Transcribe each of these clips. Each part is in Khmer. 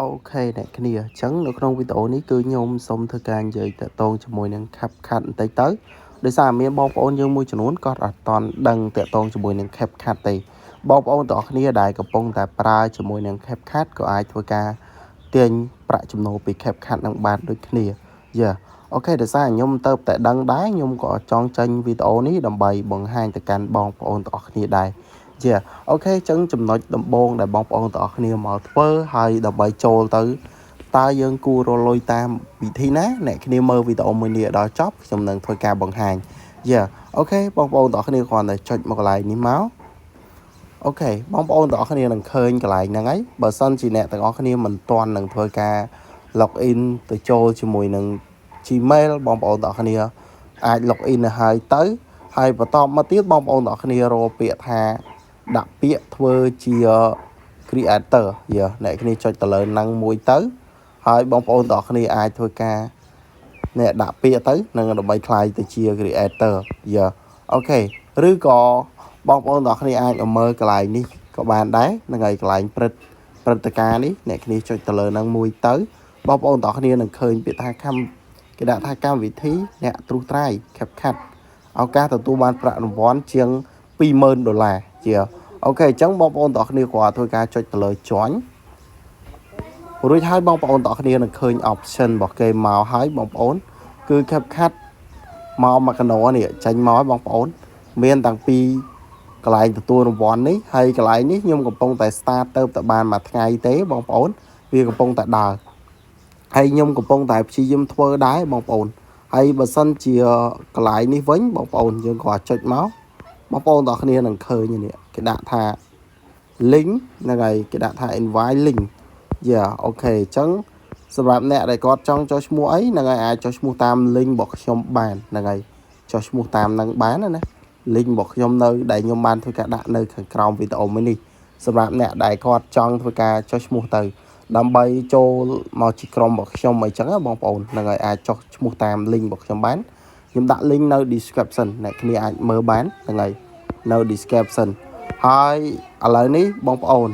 OK អ្នកគ្នាអញ្ចឹងនៅក្នុងវីដេអូនេះគឺខ្ញុំសូមធ្វើការនិយាយតាក់ទងជាមួយនឹង CapCut បន្តិចទៅដោយសារមានបងប្អូនយើងមួយចំនួនគាត់អត់ទាន់ដឹងតាក់ទងជាមួយនឹង CapCut ទេបងប្អូនទាំងអស់គ្នាដែលកំពុងតែប្រើជាមួយនឹង CapCut ក៏អាចធ្វើការទាញប្រាក់ចំណូលពី CapCut នឹងបានដូចគ្នាយ៉ា OK ដោយសារខ្ញុំទៅតែដឹងដែរខ្ញុំក៏ចង់ចេញវីដេអូនេះដើម្បីបង្ហាញទៅកាន់បងប្អូនទាំងអស់គ្នាដែរយ៉ា OK អញ្ចឹងចំណុចដំបូងដែលបងប្អូនទាំងអស់គ្នាមកធ្វើហើយដើម្បីចូលទៅតើយើងគួររកលុយតាមវិធីណាអ្នកគ្នាមើលវីដេអូមួយនេះដល់ចប់ខ្ញុំនឹងធ្វើការបង្ហាញយ៉ា OK បងប្អូនទាំងអស់គ្នាគ្រាន់តែចុចមកកន្លែងនេះមក OK បងប្អូនទាំងអស់គ្នានឹងឃើញកន្លែងហ្នឹងហើយបើសិនជាអ្នកទាំងអស់គ្នាមិនទាន់នឹងធ្វើការ log in ទៅចូលជាមួយនឹង Gmail បងប្អូនទាំងអស់គ្នាអាច log in ទៅហើយទៅហើយបន្តមកទៀតបងប្អូនទាំងអស់គ្នារកពាក្យថាដាក់ពាក្យធ្វើជា creator យ៉ាអ្នកគ្នាចុចទៅលើនឹងមួយទៅហើយបងប្អូនទាំងអស់គ្នាអាចធ្វើការអ្នកដាក់ពាក្យទៅនឹងដើម្បីក្លាយទៅជា creator យ៉ា OK ឬក៏បងប្អូនទាំងអស់គ្នាអាចមកមើលកន្លែងនេះក៏បានដែរហ្នឹងហើយកន្លែងព្រឹត្តព្រឹត្តិការណ៍នេះអ្នកគ្នាចុចទៅលើនឹងមួយទៅបងប្អូនទាំងអស់គ្នានឹងឃើញពាក្យថាកម្មគេដាក់ថាកម្មវិធីអ្នកត្រួសត្រាយ CapCut ឱកាសទទួលបានប្រាក់រង្វាន់ជាង20000ដុល្លារជា OK អញ្ចឹងបងប្អូនទាំងអស់គ្នាគ្រាន់ធ្វើការចុចទៅលើ join រួចហើយបងប្អូនទាំងអស់គ្នានឹងឃើញ option របស់គេមកហើយបងប្អូន គឺ CapCut មកមកកណោនេះចេញមកឲ្យបងប្អូន មានតាំងពីកន្លែងទទួលរង្វាន់នេះហើយកន្លែងនេះខ្ញុំកំពុងតែ start ទៅតែបានមួយថ្ងៃទេបងប្អូនវាកំពុងតែដើរហើយខ្ញុំកំពុងតែព្យាយាមធ្វើដែរបងប្អូនហើយបើសិនជាកន្លែងនេះវិញបងប្អូនយើងក៏ចុចមកបងប្អូនទាំងគ្នានឹងឃើញនេះគេដាក់ថា link ហ្នឹងហើយគេដាក់ថា invite link យ៉ា OK អញ្ចឹងសម្រាប់អ្នកដែលគាត់ចង់ចុះឈ្មោះអីហ្នឹងហើយអាចចុះឈ្មោះតាម link របស់ខ្ញុំបានហ្នឹងហើយចុះឈ្មោះតាមហ្នឹងបានណា link របស់ខ្ញុំនៅដែលខ្ញុំបានធ្វើការដាក់នៅខាងក្រោមវីដេអូមួយនេះសម្រាប់អ្នកដែលគាត់ចង់ធ្វើការចុះឈ្មោះទៅដើម្បីចូលមកជាក្រុមរបស់ខ្ញុំអីចឹងណាបងប្អូនហ្នឹងហើយអាចចុះឈ្មោះតាម link របស់ខ្ញុំបានខ្ញុំដាក់ link នៅ description អ្នកគ្នាអាចមើលបានហ្នឹងហើយនៅ description ហើយឥឡូវនេះបងប្អូន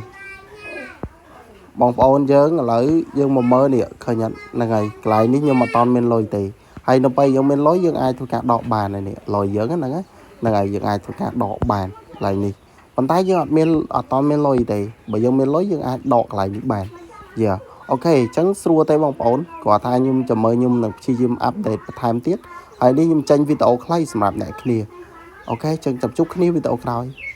បងប្អូនយើងឥឡូវយើងមកមើលនេះឃើញអត់ហ្នឹងហើយកន្លែងនេះខ្ញុំអត់តមានលុយទេហើយនៅពេលយើងមានលុយយើងអាចធ្វើការដកបានហើយនេះលុយយើងហ្នឹងហ្នឹងហើយយើងអាចធ្វើការដកបានកន្លែងនេះប៉ុន្តែយើងអត់មានអត់តមានលុយទេបើយើងមានលុយយើងអាចដកកន្លែងនេះបានយ៉ា OK អញ្ចឹងស្រួលទេបងប្អូនគាត់ថាខ្ញុំចាំមើលខ្ញុំនឹងព្យាយាម update បន្ថែមទៀតហើយនេះខ្ញុំចេញវីដេអូខ្លីសម្រាប់អ្នកគ្នា OK អញ្ចឹងចាំជួបគ្នាវីដេអូក្រោយ។